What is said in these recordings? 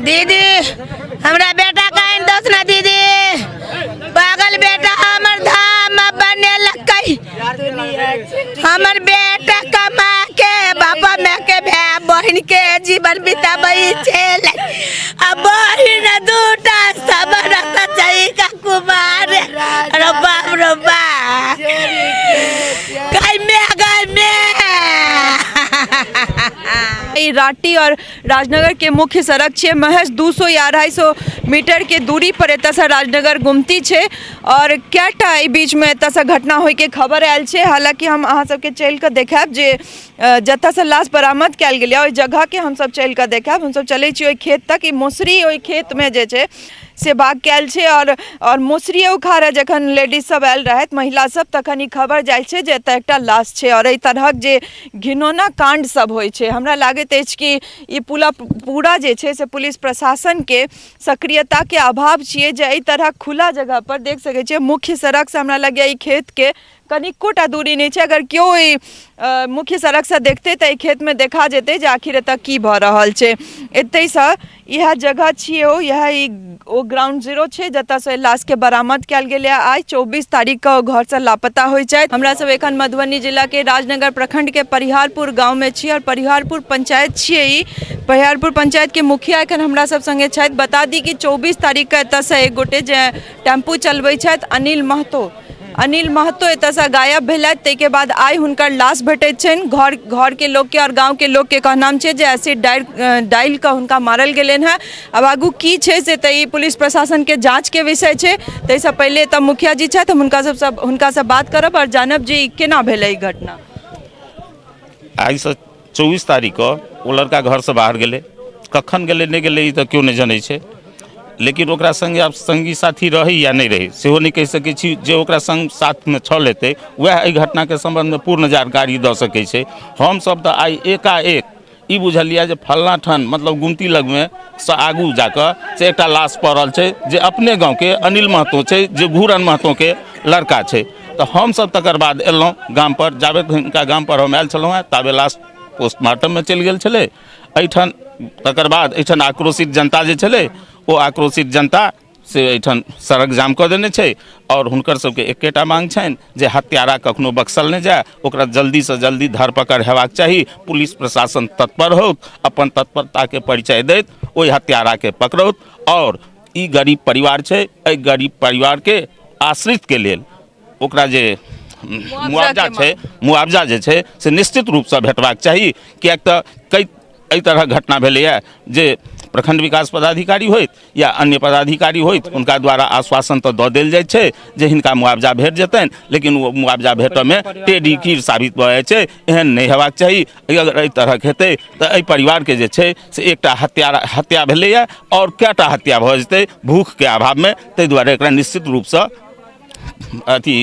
दीदी, हमरा बेटा के आनि दस ना दीदी। पागल बेटा हमर धाम बनेलकै। हमर बेटा कमा के बापा माय के भाय बहिन के जीवन बिताबै छलै, आ बहिन दूटा सब रखत छै का कुमार। अरे बाप रे बाप, गाय में गाय में। ई रांटी और राजनगर के मुख्य सड़क छै, महज 200 या 250 मीटर के दूरी पर एतऽसँ राजनगर गुमती छै और कएटा एहि बीचमे एतऽसँ घटना होइके खबर आयल छै। हालाँकि हम अहाँ सबके चलि कऽ देखायब जे जतऽसँ लाश बरामद कयल गेलै, ओहि जगहके हमसब चलि कऽ देखायब। हमसब चलै छी ओहि खेत तक। ई मसुरी ओहि खेतमे जे छै से बाग कयल छै और मसुरिए उखाड़ऽ जखन लेडीज सब आयल रहथि, महिला सब, तखन ई खबर जाइ छै जे एतऽ एकटा लाश छै। और एहि तरहक जे घिनौना काण्ड सब होइ छै, हमरा लागैत अछि कि ई पूरा जे छै से पुलिस प्रशासनके सक्रियताके अभाव छियै जे एहि तरहक खुला जगहपर देख सकै छियै। मुख्य सड़कसँ हमरा लगैए ई खेतके कनिको टा दूरी नहि छै। अगर केओ ई मुख्य सड़कसँ देखतै तऽ एहि खेतमे देखा जेतै जे आखिर एतऽ की भऽ रहल छै। एतहिसँ इएह जगह छियै, ओ इएह ई ओ ग्राउंड जीरो छै जतऽसँ लाशके बरामद कयल गेलै। आइ 24 तारीखके ओ घरसँ लापता होइ छथि। हमरा सब एखन मधुबनी जिलाके राजनगर प्रखंडके परिहारपुर गाँवमे छी और परिहारपुर पंचायत छियै ई। परिहारपुर पंचायतके मुखिया एखन हमरा सब संगे छथि। बता दी कि 24 तारीखके एतऽसँ एक गोटे जे टेम्पू चलबै छथि, अनिल महतो, अनिल महतो एतऽसँ गायब भेलथि। ताहिके बाद आइ हुनकर लाश भेटैत छनि। घरके लोकके आओर गाँवके लोकके कहनाम छै जे एसिड डालि कऽ हुनका मारल गेलनि हेँ। आब आगू की छै से तऽ ई पुलिस प्रशासनके जाँचके विषय छै। ताहिसँ पहिले तऽ मुखिया जी छथि, हम हुनका सबसँ हुनकासँ बात करब आओर जानब जे ई केना भेलै ई घटना। आइसँ 24 तारीखके ओ लड़का घरसँ बाहर गेलै। कखन गेलै, नहि गेलै, ई तऽ केओ नहि जनै छै, लेकिन ओकरा सङ्गे आब सङ्गी साथी रहै या नहि रहै सेहो नहि कहि सकै छी। जे ओकरा सङ्ग साथमे छल हेतै, वएह एहि घटनाके सम्बन्धमे पूर्ण जानकारी दऽ सकै छै। हमसभ तऽ आइ एकाएक ई बुझलियै जे फल्लाँ ठान, मतलब गुमती लगमे सँ आगू जाकऽ से एकटा लाश पड़ल छै जे अपने गाँवके अनिल महतो छै, जे घूरन महतोके लड़का छै। तऽ हमसभ तकर बाद एलहुँ गामपर। जाबे हिनका गामपर हम आयल छलहुँ हेँ, ताबे लाश पोस्टमार्टममे चलि गेल छलै एहिठाम। तकर बाद एहिठाम आक्रोशित जनता जे छलै, ओ आक्रोशित जनता से एहिठाम सड़क जाम कऽ देने छै आओर हुनकर सबके एकेटा मांग छनि जे हत्यारा कखनो बख्शल नहि जाय, ओकरा जल्दीसँ जल्दी धरपकड़ हेबाक चाही। पुलिस प्रशासन तत्पर होत, अपन तत्परताके परिचय दैत ओहि हत्याराके पकड़ौत। आओर ई गरीब परिवार छै, एहि गरीब परिवारके आश्रितके लेल ओकरा जे मुआवजा छै, मुआवजा जे छै से निश्चित रूपसँ भेटबाक चाही, किएक तऽ कई एहि तरहक घटना भेलैए जे प्रखंड विकास पदाधिकारी होइत या अन्य पदाधिकारी होइत, हुनका द्वारा आश्वासन तऽ दऽ देल जाइ छै जे हिनका मुआवजा भेट जेतनि, लेकिन ओ मुआवजा भेटऽमे टेढ़ी कीर साबित भऽ जाइ छै। एहन नहि हेबाक चाही। अगर एहि तरहक हेतै तऽ एहि परिवारके जे छै से एकटा हत्या भेलैए आओर कएटा हत्या भऽ जेतै भूखके अभावमे। ताहि दुआरे एकरा निश्चित रूपसँ अथी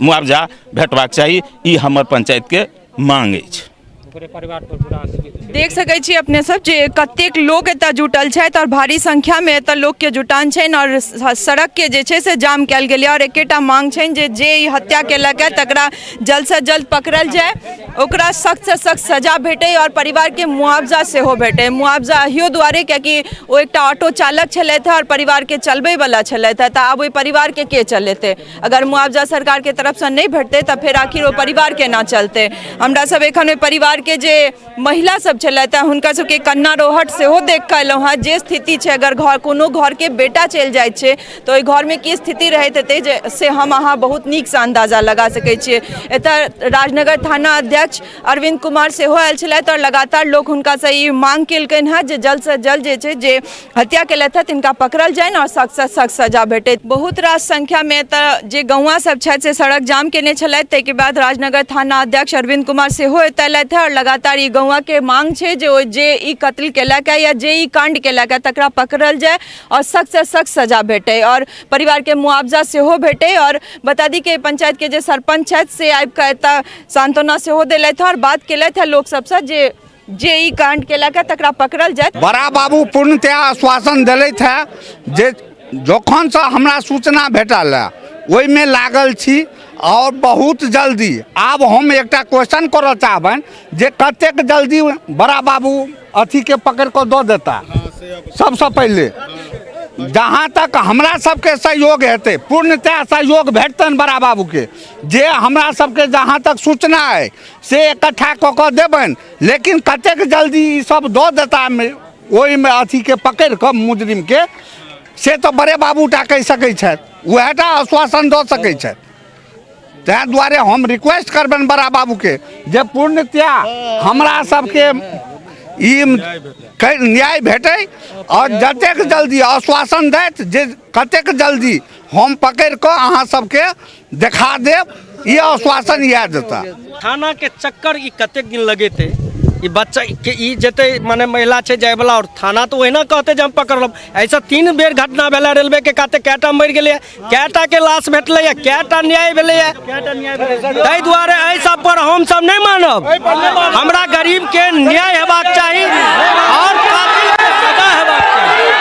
मुआवजा भेटबाक चाही, ई हमर पंचायतके मांग अछि। देख सकै छी अपने सब जे कतेक लोक एतऽ जुटल छथि और भारी संख्या में एतऽ लोक के जुटान छनि और सड़क के जे छै से जाम कयल गेलै और एकेटा मांग छनि जे जे ई हत्या केलक है तकरा जल्द से जल्द पकड़ल जाय, ओकरा सख्त से सख्त सजा भेटै और परिवार के मुआवजा सेहो भेटै। मुआवजा अहियो दुआरे कियाकि ओ एकटा ऑटो चालक छलथि और परिवार के चलबै वाला छलथि है, तऽ आब ओहि परिवार के के चलेतै? अगर मुआवजा सरकारके तरफसँ नहि भेटतै तऽ फेर आखिर ओ परिवार केना चलतै? हमरा सब एखन ओहि परिवारके जे महिला सब छलथि हँ, हुनका सबके कन्ना रोहट सेहो देख कऽ एलहुँ हँ जे स्थिति छै। अगर घर कोनो घरके बेटा चलि जाइ छै तऽ ओहि घरमे की स्थिति रहैत हेतै जे से हम अहाँ बहुत नीकसँ अन्दाजा लगा सकै छियै। एतऽ राजनगर थाना अध्यक्ष अरविन्द कुमार सेहो आयल छलथि आओर लगातार लोक हुनकासँ ई मांग केलकनि हँ जे जल्दसँ जल्द जे छै जे हत्या केलथि हँ तिनका पकड़ल जानि आओर सख्तसँ सख्त सजा भेटैत। बहुत रास संख्यामे एतऽ जे गौआँ सब छथि से सड़क जाम केने छलथि। ताहिके बाद राजनगर थाना अध्यक्ष अरविन्द कुमार सेहो एतऽ अयलथि हँ आओर लगातार ई गौआँके मांग छै जे ओ जे ई कत्ल केलक हँ या जे ई काण्ड केलक हँ तकरा पकड़ल जाय आओर सख्तसँ सख्त सजा भेटै आओर परिवारके मुआवजा सेहो भेटै। आओर बता दी कि पंचायतके जे सरपञ्च छथि से आबिकऽ एतऽ सांत्वना सेहो देलथि हँ आओर बात केलथि हँ लोक सबसँ जे जे ई कांड केलक है तकरा पकड़ल जायत। बड़ा बाबू पूर्णतया आश्वासन देलथि है जे जखनसँ हमरा सूचना भेटल है ओहिमे लागल छी आओर बहुत जल्दी। आब हम एकटा क्वेश्चन करऽ चाहबनि जे कतेक जल्दी बड़ा बाबू अथीके पकड़ि कऽ दऽ देता? सबसँ पहिले जहाँ तक हमरा सबके सहयोग हेतै, पूर्णतया सहयोग भेटतनि बड़ा बाबूके। जे हमरा सबके जहाँ तक सूचना अइ से इकट्ठा कऽ कऽ देबनि, लेकिन कतेक जल्दी ई सब दऽ देता ओहिमे अथीके पकड़ि कऽ मुजरिमके, से तऽ बड़े बाबू टा कहि सकै छथि, उएह टा आश्वासन दऽ सकै छथि। ताहि दुआरे हम रिक्वेस्ट करबनि बड़ा बाबूके जे पूर्णतया हमरा सबके ई न्याय भेटै आओर जतेक जल्दी आश्वासन दैत जे कतेक जल्दी हम पकड़ि कऽ अहाँ सबके देखा देब, ई आश्वासन इएह देता। थानाके चक्कर ई कतेक दिन लगेतै? ई बच्चा के ई जेतै, माने महिला छै जायवला, आओर थाना तऽ ओहिना कहतै जे हम पकड़लहुँ। एहिसँ 3 बेर घटना भेलै रेलवे के काते, कएटा मरि गेलैए, कएटा के लाश भेटलैए, कएटा न्याय भेलैए। ताहि दुआरे एहि सब पर हमसब नहि मानब। हमरा गरीब के न्याय हेबाक चाही आओर कातिल के सजा हेबाक चाही।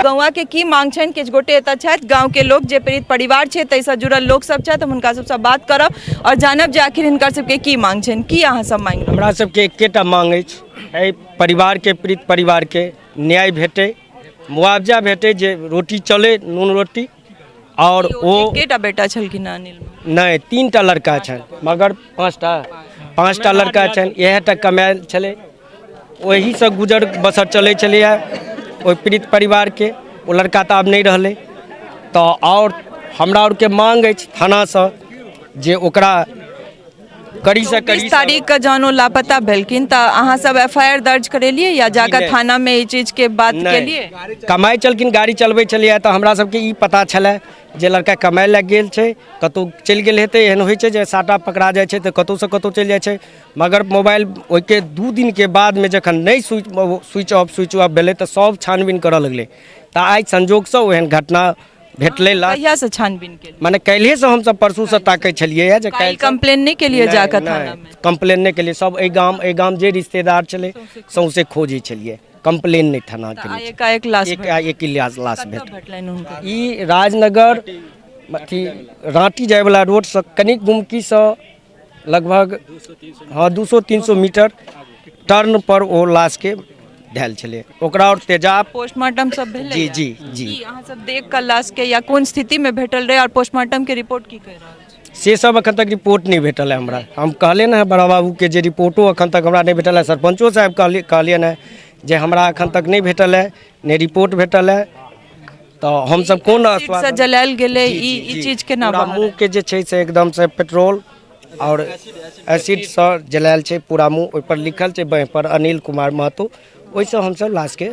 गौवा के की मांग छनि, किछु गोटे एतऽ छथि गाँव के लोक जे पीड़ित परिवार छै ताहिसँ जुड़ल लोक सब छथि, हम हुनका सबसँ बात करब आओर जानब जे आखिर हिनकर सबके की मांग छनि। की अहाँ सब मांगि रहल? हमरा सबके एकेटा मांग अछि, एहि परिवारके, पीड़ित परिवारके न्याय भेटै, मुआवजा भेटै, जे रोटी चलै, नून रोटी। आओर ओ एकेटा बेटा छलखिन अनिल? नहि, 3टा लड़का छनि, मगर पाँचटा लड़का छनि। इएह टा कमायल छलै, ओहीसँ गुजर बसर चलै छलैए ओहि पीड़ित परिवारके। ओ लड़का तऽ आब नहि रहलै। तऽ आओर हमरा आरके मांग अछि थानासँ जे ओकरा कड़ी से कड़ी 24 तारीख के जहन ओ लापता भेलखिन तऽ अहाँ सब एफ I R दर्ज करेलियै या जाकऽ नहि। थाना में ई चीज के बात नहि। केलियै? कमाइ छलखिन, गाड़ी चलबै छलैए, तऽ हमरा सबके ई पता छलए जे लड़का कमाइ लए गेल छै, कतहु चलि गेल हेतै। एहन होइ छै जे साटा पकड़ा जाइ छै तऽ कतहुसँ कतहु चलि जाइ छै। मगर मोबाइल ओहिके 2 दिनके बादमे जखन नहि स्विच ऑफ भेलै तऽ सब छानबीन करऽ लगलै। तऽ आइ संजोगसँ ओहन घटना भेटलै। लाश कहियासँ छानबीन केलियै? माने काल्हिएसँ, हमसब परसूसँ ताकै छलियै जे काल्हि काल्हि कंप्लेन नहि केलियै जाकऽ थानामे? कंप्लेन नहि केलियै। सब एहि गाम जे रिश्तेदार छलै सौंसे खोजै छलियै, कंप्लेन नहि थाना तऽ केलियै। आइ एकाएक लाश एक एक लाश कतऽ भेटल? भेटलनि हुनका? ई राजनगर अथी राँटी जायवला रोडसँ कनिक गुमकीसँ लगभग हँ 200-300 मीटर टर्न पर ओ लाशके धयल छलै। ओकरा आओर तेजाब पोस्टमार्टम सब भेलै? जी, जी, जी। की अहाँ सब देख कऽ लाश के या कोन स्थिति में भेटल रहे और पोस्टमार्टम के रिपोर्ट की कहि रहल छै? से सब एखन तक रिपोर्ट नहि भेटल है हमरा। हम कहलियै ने बड़ा बाबूके जे रिपोर्टो एखन तक हमरा नहि भेटल है। सरपञ्चो साहेब कहलियनि हँ जे हमरा एखन तक नहि भेटल है, नहि रिपोर्ट भेटल है। तऽ हमसब कोन एसिड से जलायल गेलै, ई चीज केना पूरा बाहर मुँह के जे छै से एकदम से पेट्रोल आओर एसिडसँ जलायल छै पूरा मुँह। ओहिपर लिखल छै बाँहि पर अनिल कुमार महतो। ओहिसँ हमसब लाशके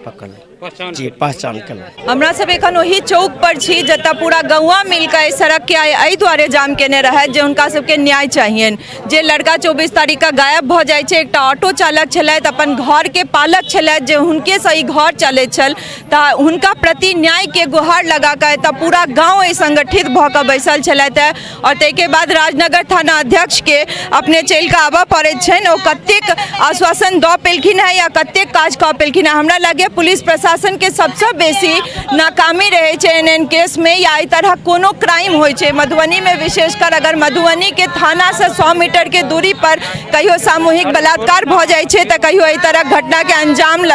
पकड़लहुँ जी, पहचान केलहुँ। हमरा सब एखन ओही चौक पर छी जतऽ पूरा गौआ मिलके एहि सड़क के आइ एहि दुआरे जाम केने रहै जे हुनका सबके न्याय चाहियनि। जे लड़का 24 तारीख के गायब भऽ जाइ छै, एकटा ऑटो चालक छलथि, अपन घर के पालक छलथि, जे हुनकेसँ ई घर चलैत छल, तऽ हुनका प्रति न्याय के गुहार लगा कऽ एतऽ पूरा गाँव एहि संगठित भऽ कऽ बैसल छलथि हेँ। आओर ताहिके बाद राजनगर थाना अध्यक्षके अपने चलि कऽ आबऽ पड़ैत छनि। ओ कतेक आश्वासन दऽ पेलखिन हेँ या कतेक काज कऽ पेलखिन हेँ, हमरा लागैए पुलिस प्रशासनके सबसँ बेसी नाकामी रहै छै एहन एहन केसमे या एहि तरहक कोनो क्राइम होइ छै मधुबनीमे। विशेषकर अगर मधुबनीके थानासँ 100 मीटरके दूरी पर कहियो सामूहिक बलात्कार भऽ जाइ छै तऽ कहियो एहि तरहक घटनाके अंजाम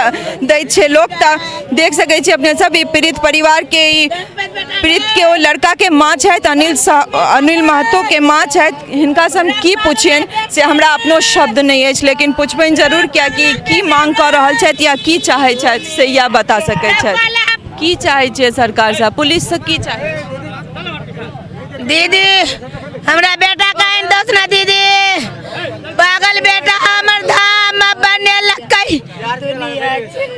दै छै लोक। तऽ देख सकै छी अपने सब ई पीड़ित परिवारके, ई पीड़ित के ओ लड़का के माँ छथि, अनिल महतो के माँ छथि। हिनकासँ हम की पुछियनि से हमरा अपनो शब्द नहि अछि, लेकिन पुछबनि जरूर, कियाकि की मांग कऽ रहल छथि या की चाहै छथि से इएह बता सकै छथि। की चाहै छियै सरकारसँ, पुलिससँ की चाहै छियै? दीदी हमरा बेटा के आनि दस ना दीदी, पागल बेटा हमर धाम बनेलकै।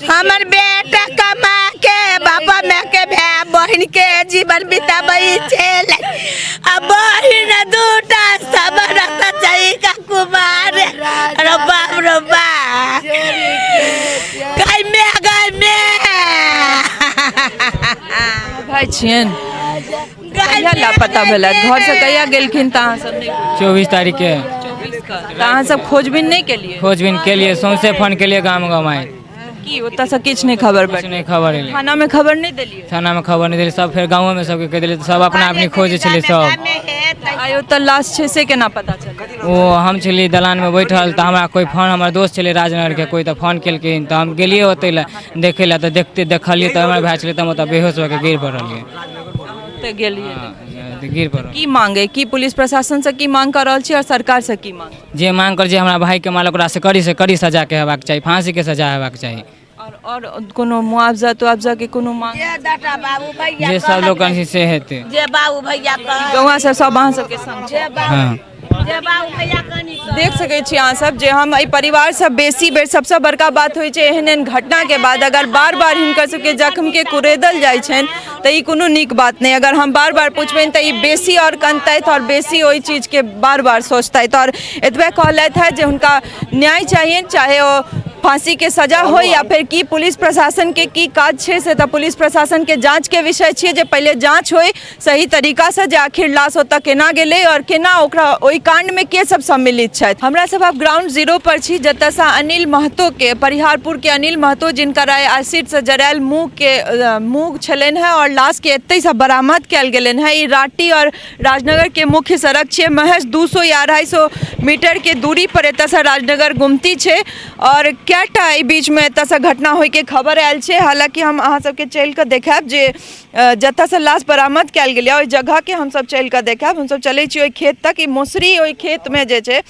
हमर बेटा कमा के बापा माय के भाय बहिन के जीवन बिताबै छलै, आ बहिन दूटा सब रखता छै का कुमार। अरे बाप रे बाप, गाय में गाय में। भाई छियनि? कहिया लापता भेलथि? घरसँ कहिया गेलखिन तऽ अहाँ सब नहि? 24 तारीखके। 24 के। तऽ अहाँ सब खोजबीन नहि केलियै? खोजबीन केलियै, सौंसे फोन केलियै गाम गाम आइ। की ओतऽसँ किछु नहि खबर किछु भेटल? नहि खबर एलै। थानामे खबर नहि देलियै? थानामे खबर नहि देलियै। सब फेर गाँवोमे सबके कहि देलियै, सब अपना अपनी खोजै छलै सब। आइ ओतऽ लाश छै से केना पता चलल? ओ हम छलियै दलानमे बैठल तऽ हमरा कोइ फोन, हमर दोस्त छलै राजनगरके कोइ, तऽ फोन केलखिन तऽ हम गेलियै ओतै लए देखै लए, तऽ देखते देखलियै तऽ हमर भाय छलै, तऽ हम ओतऽ बेहोश भऽ कऽ गिर पड़लियै। तऽ गेलियै? हँ, गिर पड़ल। की मांगे, की पुलिस प्रशासनसँ की मांग कऽ रहल छी आओर सरकारसँ की मांग? जे मांग करै छै हमरा भाइके माल, ओकरासँ कड़ी से कड़ी सजाके हेबाक चाही, फाँसीके सजा हेबाक चाही। आओर कोनो मुआवजा तुआवजा के कोनो मांग? जे दाटा बाबू भैया जे सब लोग करै छै से हेतै। जे बाबू भैया कह गौआ सब सब अहाँ सबके संग छै? हँ। जे बाबू भैया कनी। देख सकै छी अहाँ सब जे हम एहि परिवारसँ बेसी बेर, सबसँ बड़का बात होइ छै एहन एहन घटनाके बाद अगर बार बार हिनकर सबके जख्मके कुरेदल जाइ छनि तऽ ई कोनो नीक बात नहि। अगर हम बार बार पुछबनि तऽ ई बेसी आओर कनतथि आओर बेसी ओहि चीजके बार बार सोचतथि। आओर एतबे कहलथि हे जे हुनका न्याय चाहियनि, चाहे ओ फांसी के सजा हो या फिर की। पुलिस प्रशासन के की काज छै से तऽ पुलिस प्रशासन के जांच के विषय छियै, जे पहिले जांच होय सही तरीकासँ जे आखिर लाश ओतऽ केना गेलै आओर केना ओकरा ओहि कांडमे के सब सम्मिलित छथि। हमरा सब आब ग्राउंड जीरो पर छी, जतऽसँ अनिल महतो के, परिहारपुर के अनिल महतो, जिनकर आइ एसिडसँ जरायल मुँह के मुँह छलनि हेँ आओर लाशके एतहिसँ बरामद कयल गेलनि हेँ। ई राँटी आओर राजनगर के मुख्य सड़क छियै। महज 200 या 250 मीटर के दूरी पर एतऽसँ राजनगर गुमती छै आओर कएटा एहि बीचमे एतऽसँ घटना होइके खबर आयल छै। हालाँकि हम अहाँ सबके चलि कऽ देखायब जे जतऽसँ लाश बरामद कयल गेलै ओहि जगहके हमसब चलि कऽ देखायब। हमसब चलै छी ओहि खेत तक। ई मसुरी ओहि खेतमे जे छै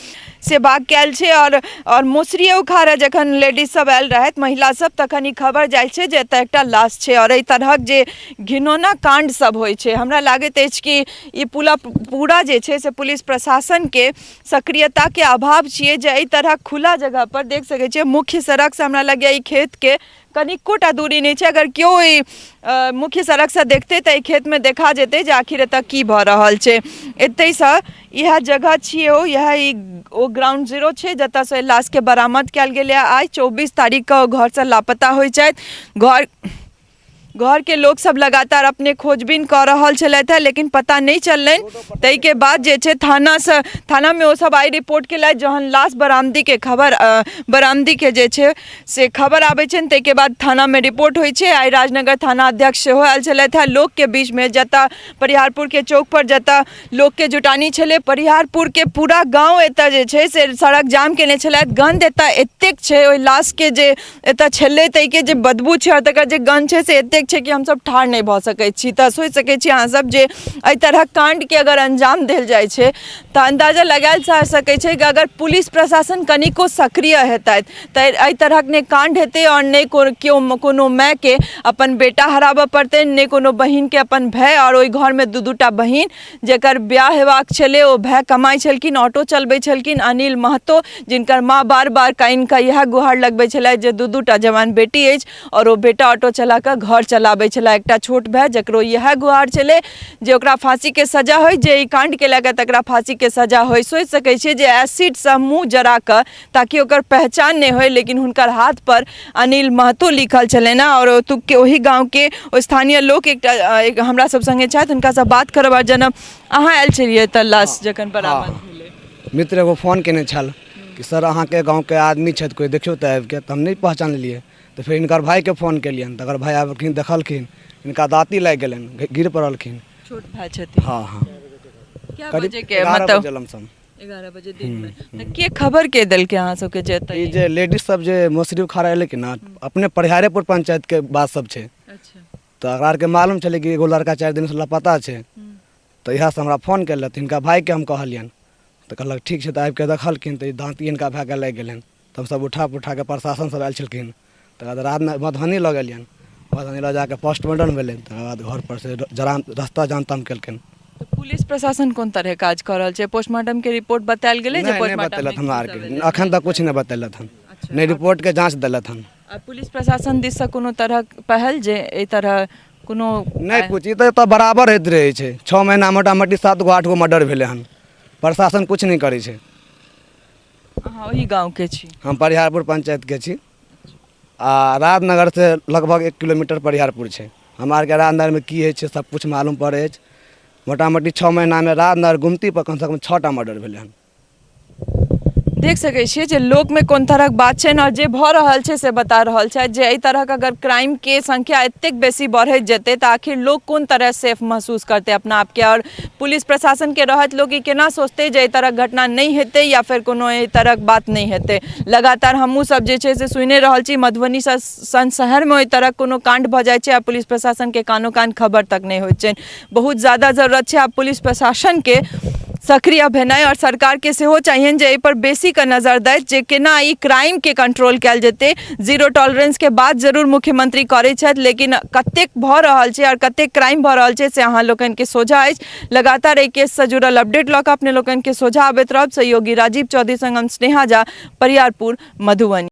से बाग कयल छै आओर मसुरिए उखाड़ऽ जखन लेडीज सब आयल रहथि, महिला सब, तखन ई खबर जाइ छै जे एतऽ एकटा लाश छै। आओर एहि तरहक जे घिनौना काण्ड सब होइ छै, हमरा लागैत अछि कि ई पूरा पूरा जे छै से पुलिस प्रशासनके सक्रियताके अभाव छियै जे एहि तरहक खुला जगहपर देख सकै छियै, मुख्य सड़कसँ हमरा लगैए ई खेतके कनिको टा दूरी नहि छै। अगर केओ ई मुख्य सड़कसँ देखतै तऽ एहि खेतमे देखा जेतै जे आखिर एतऽ की भऽ रहल छै। एतहिसँ इएह जगह छियै, ओ इएह ई ओ ग्राउंड जीरो छै जतऽसँ एहि लाशके बरामद कयल गेलै। आइ 24 तारीखके ओ घरसँ लापता होइ छथि। घरके लोकसब लगातार अपने खोजबीन कऽ रहल छलथि हेँ, लेकिन पता नहि चललनि। ताहिके बाद जे छै थानासँ, थानामे ओसब आइ रिपोर्ट केलथि। जहन लाश बरामदीके खबर, बरामदीके जे छै से खबर आबै छनि, ताहिके बाद थानामे रिपोर्ट होइ छै। आइ राजनगर थाना अध्यक्ष सेहो आयल छलथि हेँ। लोकके बीचमे जतऽ परिहारपुरके चौकपर जतऽ लोकके जुटानी छलै, परिहारपुरके पूरा गाँव एतऽ जे छै से सड़क जाम केने छलथि। गन्ध एतऽ एतेक छै ओहि लाशके जे एतऽ छलै ताहिके जे बदबू छै आओर तकर जे गन्ध छै से एतेक छै कि हमसब ठाढ़ नहि भऽ सकै छी। तऽ सोचि सकै छी अहाँसब जे एहि तरहक काण्डके अगर अंजाम देल जाइ छै तऽ अन्दाजा लगायल जा सकै छै कि अगर पुलिस प्रशासन कनिको सक्रिय हेतथि तऽ एहि तरहक नहि काण्ड हेतै आओर नहि केओ कोनो मायके अपन बेटा हराबऽ पड़तनि, नहि कोनो बहिनके अपन भाय। आओर ओहि घरमे दू दू टा बहिन जकर बियाह हेबाक छलै, ओ भाय कमाइ छलखिन, ऑटो चलबै छलखिन, अनिल महतो, जिनकर माँ बार बार कानि कऽ इएह गुहार लगबै छलथि जे दू दू टा जवान बेटी अछि आओर ओ बेटा ऑटो चला कऽ घर चलाबै छलै। एकटा छोट भाय जकरो इएह गुहार छलै जे ओकरा फाँसीके सजा होइ, जे ई काण्ड केलक तकरा फाँसीके सजा होइ। सोचि सकै छियै जे एसिडसँ मुँह जरा कऽ ताकि ओकर पहचान नहि होइ, लेकिन हुनकर हाथ पर अनिल महतो लिखल छलनि हेँ। आओर ओतुके ओहि गाँवके स्थानीय लोक एकटा हमरा सब सङ्गे छथि, हुनकासँ बात करब आओर जानब। अहाँ आयल छलियै तऽ लाश जखन बरामद भेलै? मित्र एगो फोन केने छल कि सर, अहाँके गाँवके आदमी छथि कोइ, देखियौ तऽ आबिके। तऽ हम नहि पहचानलियै, तऽ फेर हिनकर भायके फोन केलियनि, तकर भाय आबलखिन, देखलखिन, हिनका दाँती लागि गेलनि, गिर पड़लखिन। छोट भाय छथिन? हँ हँ। कए करीब बजेके? 11 मतलब बजे लमसम 11 बजे दिनमे। तऽ के खबर के देलकै अहाँ सबके जे एतऽ ई जे लेडीज सब जे मौसरी उखाड़े एलै कि ना, अपने परिहारेपुर पंचायतके बात सब छै। तऽ एकरा आरके मालूम छलै कि एगो लड़का 4 दिनसँ लापता छै, तऽ इएहसँ हमरा फोन केलक। हिनका भायके हम कहलियनि तऽ कहलक ठीक छै। तऽ आबिके देखलखिन तऽ ई दाँती हिनका भायके लागि गेलनि, तऽ हमसब उठा पुठाके, प्रशासन सब आयल छलखिन, तकर बाद राजनगर मधुबनी लऽ गेलियनि। मधुबनी लऽ जाके पोस्टमार्टम भेलै, तकर बाद घर पर से जरा रस्ता जाम ताम केलखिन। तऽ पुलिस प्रशासन कोन तरह काज कऽ रहल छै? पोस्टमार्टम के रिपोर्ट बतायल गेलै जे नहि, नहि पोस्टमार्टम बतेलथि हमरा आरके, एखन तक किछु नहि बतेलथि हन, नहि रिपोर्टके जाँच देलथि हन। आ पुलिस प्रशासन दिससँ कोनो तरहक पहल जे एहि तरह कोनो नहि कुछ? ई तऽ एतऽ बराबर होइत रहै छै। 6 महीना मोटा मोटी 7 गो 8 गो मर्डर भेलै हन, प्रशासन किछु नहि करै छै। अहाँ ओहि गाँवके छी? हम परिहारपुर पंचायतके छी आ राजनगरसँ लगभग 1 किलोमीटर परिहारपुर छै। हमरा आरके राजनगरमे की होइ छै सब किछु मालूम पड़ै अछि। मोटा मोटी 6 महीनामे राजनगर गुमतीपर कमसँ कम 6टा मर्डर भेलै हन। देख सकै छियै जे लोकमे कोन तरहक बात छनि आओर जे भऽ रहल छै से बता रहल छथि जे एहि तरहक अगर क्राइमके संख्या एतेक बेसी बढ़ैत जेतै तऽ आखिर लोक कोन तरह सेफ महसूस करतै अपना आपके, आओर पुलिस प्रशासनके रहत लोक ई केना सोचतै जे एहि तरहक घटना नहि हेतै या फेर कोनो एहि तरहक बात नहि हेतै। लगातार हमहूँ सब जे छै से सुनि रहल छी मधुबनी सन शहरमे ओहि तरहक कोनो काण्ड भऽ जाइ छै आ पुलिस प्रशासनके कानो कान खबर तक नहि होइत छनि। बहुत ज्यादा जरूरत छै आब पुलिस प्रशासनके सक्रिय भेनाइ आओर सरकारके सेहो चाहियनि जे एहिपर बेसीके नजर दैत जे केना ई क्राइमके कंट्रोल कयल जेतै। जीरो टॉलरेंसके बात जरूर मुख्यमंत्री करै छथि, लेकिन कतेक भऽ रहल छै आओर कतेक क्राइम भऽ रहल छै से अहाँ लोकनिके सोझा अछि। लगातार एहि केससँ जुड़ल अपडेट लऽ कऽ अपने लोकनिके सोझा आबैत रहब। सहयोगी राजीव चौधरी संग हम स्नेहा झा, परियारपुर, मधुबनी।